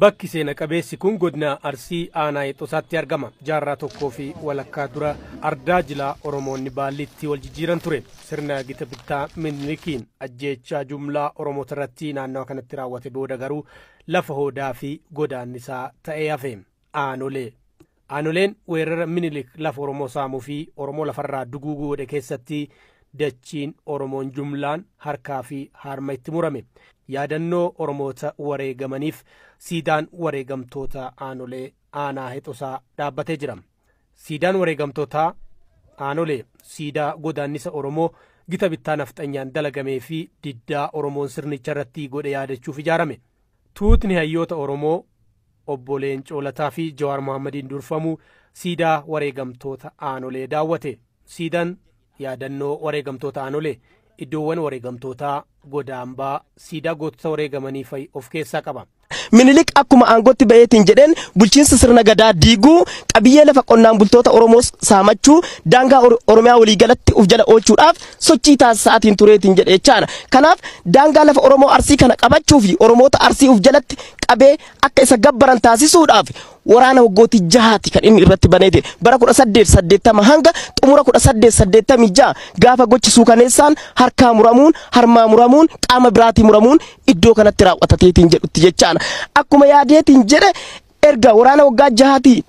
Bakki seena qabeessi kun godina Arsii aanaa Heexosaatti argama. Jaarraa tokkoo fi walakkaa dura ardaa jilaa Oromoonni baallitti wal jijjiiran ture. Sirna gita bittaa Minilikiin ajjeechaa jumlaa Oromoota irratti naannawa kanatti raawwate booda garuu lafa hoodaa fi godaannisaa ta'ee hafe. Aanolee. Aanoleen weerara Minilik lafa Oromoo saamuu fi Oromoo lafarraa duguuguu godhe keessatti dachiin Oromoon jumlaan harkaa fi harma itti murame. Yaadannoo Oromoota wareegamaniif siidaan wareegamtoota Aanolee aanaa Heexosaa dhaabbatee jira. Siidaan wareegamtoota Aanolee siidaa godaannisa Oromoo gita bittaa nafxanyaan dalagamee fi diddaa Oromoon sirnicha irratti godhe yaadachuuf ijaarame. Tuutni hayyoota Oromoo obbo Leencoo Lataa fi Jawaar Mohammadiin durfamu siidaa wareegamtoota Aanolee daawwate. Siidaan yaadannoo wareegamtoota Aanolee iddoowwan wareegamtootaa godaambaa siidaa gootota wareegamanii fa'i of keessaa qaba. Minilik akkuma aangootti ba'eetiin jedheen bulchiinsa sirna gadaa diiguu, qabiyyee lafa qonnaan bultoota Oromoo saamachuu, daangaa Oromiyaa waliigalatti of jala oolchuudhaaf sochii taasisaatiin tureetiin jedhe jechaadha. Kanaaf daangaa lafa Oromoo Arsii kana qabachuu fi Oromoota Arsii of jalatti qabee akka isa gabbaran taasisuudhaaf waraana waggootii jahaati kan inni irratti baneete. Bara 1880 hanga xumura 1886 gaafa gochi suukaneessaan harkaa muramuun, harmaa muramuun, qaama biraatii muramuun iddoo kanatti raawwatateetiin jedhutti jechaadha. Akkuma yaadeetiin jedhe erga waraana waggaa jahaatii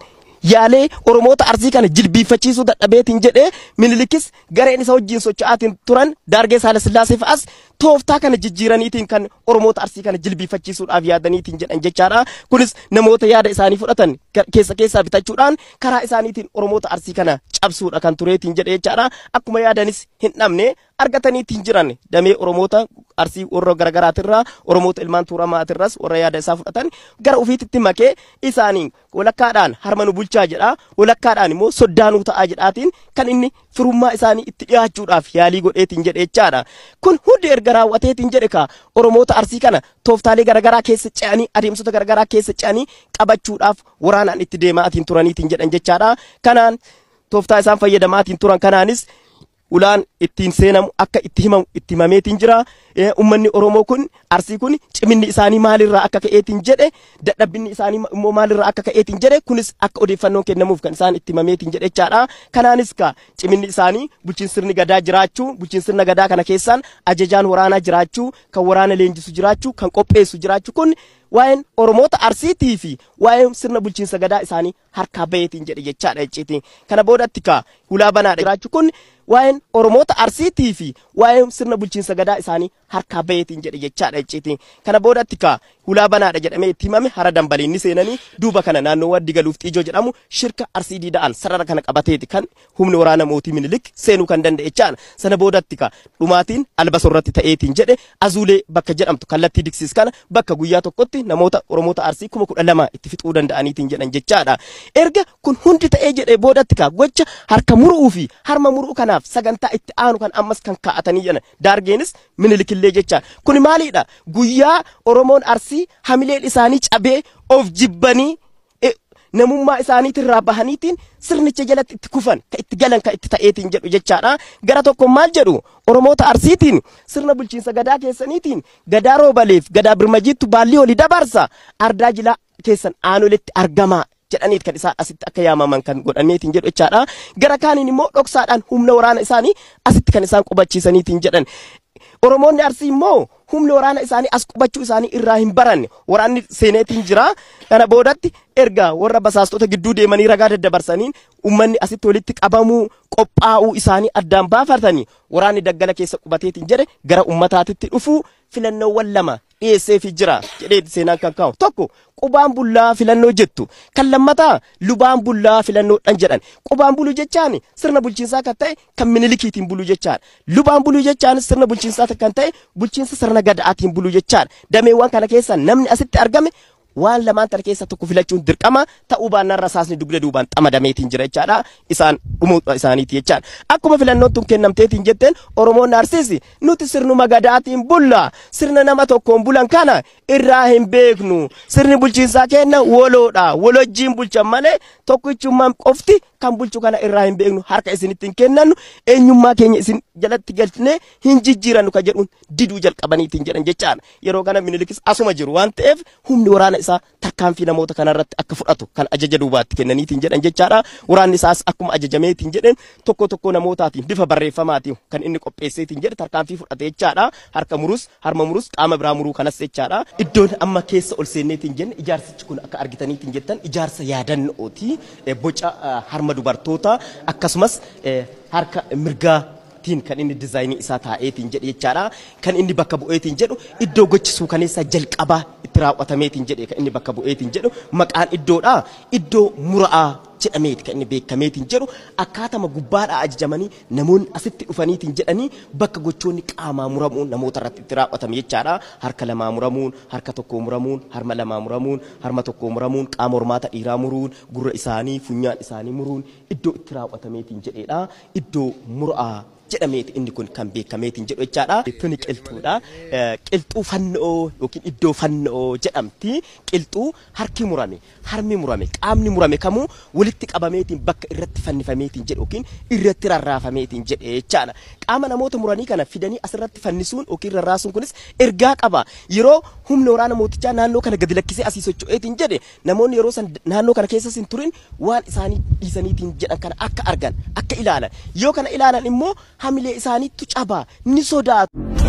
yaalee Oromoota Arsii kana jilbiiffachiisuu dadhabeetiin jedhee Minilikis gareen isa wajjin socho'aatiin turan Daargee Saalasillaasee fa'as tooftaa kana jijjiiraniitiin kan Oromoota Arsii kana jilbiiffachiisuudhaaf yaadaniitiin jedhan jechaadha. Kunis namoota yaada isaanii fudhatan keessa keessaa bitachuudhaan karaa isaaniitiin Oromoota Arsii kana cabsuudha kan tureetiin jedhe jechaadha. Akkuma yaadanis hin dhabne argataniitiin jiran damee Oromoota Arsii warra garaagaraatirraa Oromoota ilmaan Tuuramaatirras warra yaada isaa fudhatan gara ofiititti makee isaaniin walakkaadhaan harma nu bulchaa jedha, walakkaadhaan immoo soddaanuu ta'aa jedhaatiin kan inni firummaa isaanii itti dhiyaachuudhaaf yaalii godheetiin jedhe jechaadha. Kun hundi erga raawwateetiin jedhe ka Oromoota Arsii kana tooftaalee garaagaraa keessa ce'anii adeemsota garaagaraa keessa ce'anii qabachuudhaaf waraanaan itti deemaatiin turaniitiin jedhan jechaadha. Kanaan tooftaa isaan fayyadamaatiin turan kanaanis ulaan ittiin seenamu akka itti himamu itti himameetiin jira. Uummanni Oromoo kun Arsii kun ciminni isaanii maalirraa akka ka'eetiin jedhe, dadhabbinni isaanii immoo maalirraa akka ka'eetiin jedhe, kunis akka odeeffannoon kennamuuf kan isaan itti himameetiin jedhe jechaadha. Kanaanis ka ciminni isaanii bulchiinsi sirni gadaa jiraachuu, bulchiinsi sirna gadaa kana keessaan ajajaan waraanaa jiraachuu, kan waraana leenjisu jiraachuu, kan qopheessu jiraachuu kun waa'een Oromoota Arsiitii fi waa'een sirna bulchiinsa gadaa isaanii harkaa baheetiin jedhe jechaadha jechiitiin. Kana boodatti ka hulaa banaadha jiraachuu kun waa'een Oromoota Arsiitii fi waa'een sirna bulchiinsa gadaa isaanii harkaa baheetiin jedhe jechaadha jechiitiin. Kana boodatti ka hulaa banaadha jedhamee itti himame hara dambaliin ni seenanii duuba kana naannoo Waddi Galuuf Xiijoo jedhamu shirka Arsii Diida'aan sarara kana qabateeti kan humni waraana mootii Minilik seenuu kan danda'e jechaadha. Sana boodatti ka dhumaatiin Albasoo irratti ta'eetiin jedhe Azuulee bakka jedhamtu kallattii Diksiis kana bakka guyyaa tokkotti namoota Oromoota Arsii 12,000 itti fixuu danda'aniitiin jedhan jechaadha. Erga kun hundi ta'ee jedhee boodatti ka gocha harka muruu fi harma muruu kanaaf sagantaa itti aanu kan ammas kan kaa'atanii jedhan Daargeenis Minilikillee jecha. Kun maalidha? Guyyaa Oromoon Arsii hamileen isaanii cabee of jibbanii namummaa isaaniitirraa bahaniitiin sirnicha jalatti itti kufan ka itti galan ka itti ta'eetiin jedhu jechaadha. Gara tokko maal jedhu Oromoota Arsiitiin sirna bulchiinsa gadaa keessaniitiin gadaa roobaleef gadaa birmajiittu baallii olii dabarsa ardaa jilaa keessan aanoletti argamaa jedhaniit kan isaan asitti akka yaamaman kan godhaneetiin jedhu jechaadha. Gara kaaniin immoo dhoksaadhaan humna waraana isaanii asitti kan isaan qubachiisaniitiin jedhan. Oromoonni Arsii immoo humni waraana isaanii as qubachuu isaanii irraa hin baranne waraanni seeneetiin jira. Kana boodatti erga warra basaastota gidduu deemanii ragaa daddabarsaniin uummanni asitti walitti qabamuu qophaa'uu isaanii addaan baafatanii waraanni daggala keessa qubateetiin jedhe gara uummataatitti dhufuu filannoowwan lama dhiyeesseefii jira jedhee seenaan kan kaa'u. Tokko qubaan bullaa filannoo jettu, kan lammataa lubaan bullaa filannoodhaan jedhan. Qubaan buluu jechaan sirna bulchiinsaa kan ta'e kan Minilikiitiin buluu jechaadha. Lubaan buluu jechaan sirna bulchiinsaa kan ta'e bulchiinsa sirna gadaatiin buluu jechaadha. Dameewwan kana keessa namni asitti argame waan lamaan tana keessa tokko filachuun dirqama ta'uu baannaan rasaasni dugda duubaan xamadameetiin jira jechaadha. Isaan dhumuudha isaaniiti jechaadha. Akkuma filannoon tun kennamteetiin jetteen Oromoon Arsiis nuti sirnuma gadaatiin bulla, sirna nama tokkoon bulan kana irraa hin beeknu, sirni bulchiinsaa kenna waloodha, walojjiin bulchan malee tokkichummaan qofti Kan bulchu kana irraa hin beeknu, harka isinitti hin kennannu, eenyummaa keenya isin jalatti galchine hin jijjiirannu kan jedhuun diduu jalqabaniitiin jedhan jechaadha. Yeroo kana Minilikis asuma jiru waan ta'eef humni waraana isaa tarkaanfii namoota kanarratti akka fudhatu kan ajaja duubaatti kennaniitiin jedhan jechaadha. Waraanni isaas akkuma ajajameetiin jedheen tokko tokko namootaatiin bifa barreeffamaatiin kan inni qopheesseetiin jedhe tarkaanfii fudhate jechaadha. Harka murus, harma murus, qaama biraa muruu kanas jechaadha. Iddoon amma keessa ol seenneetiin jenne ijaarsichi kun akka argitaniitiin jettan ijaarsa yaadannooti. Boca harma dubartoota akkasumas harka mirgaa tiin kan inni dizaayinii isaa taa'eetiin jedhe jechaadha. Kan inni bakka bu'eetiin jedhu iddoo gochi suukaneessaa jalqabaa itti raawwatameetiin jedhe kan inni bakka bu'eetiin jedhu maqaan iddoodha. Iddoo mura'aa jedhameeti kan inni beekameetiin jedhu. Akkaatama gubbaadhaa ajajamanii namoonni asitti dhufaniitiin jedhanii bakka gochoonni qaamaa muramuun namoota irratti itti raawwatame jechaadha. Harka lamaa muramuun, harka tokkoo muramuun, harma lamaa muramuun, harma tokkoo muramuun, qaama hormaata dhiiraa muruun, gurra isaanii, funyaan isaanii muruun iddoo itti raawwatameetiin jedheedha. Iddoo mura'aa jedhameeti inni kun kan beekameetiin jedhu jechaadha. Tuni qilxuudha. Qilxuu fannoo yookiin iddoo fannoo jedhamti. Qilxuu harki murame, harmi murame, qaamni murame kamuu walitti qabameetiin bakka irratti fannifameetiin jedhu yookiin irratti rarraafameetiin jedhe jechaadha. Qaama namoota muranii kana fidanii asirratti fannisuun yookiin rarraasuun kunis ergaa qaba. Yeroo humna waraana mootichaa naannoo kana gadi lakkisee asii socho'eetiin jedhe namoonni yeroo san naannoo kana keessas hin turin waan isaanii dhiisaniitiin jedhan kana akka argan, akka ilaalan. Yoo kana ilaalan immoo hamilee isaaniittu cabaa, ni sodaatu.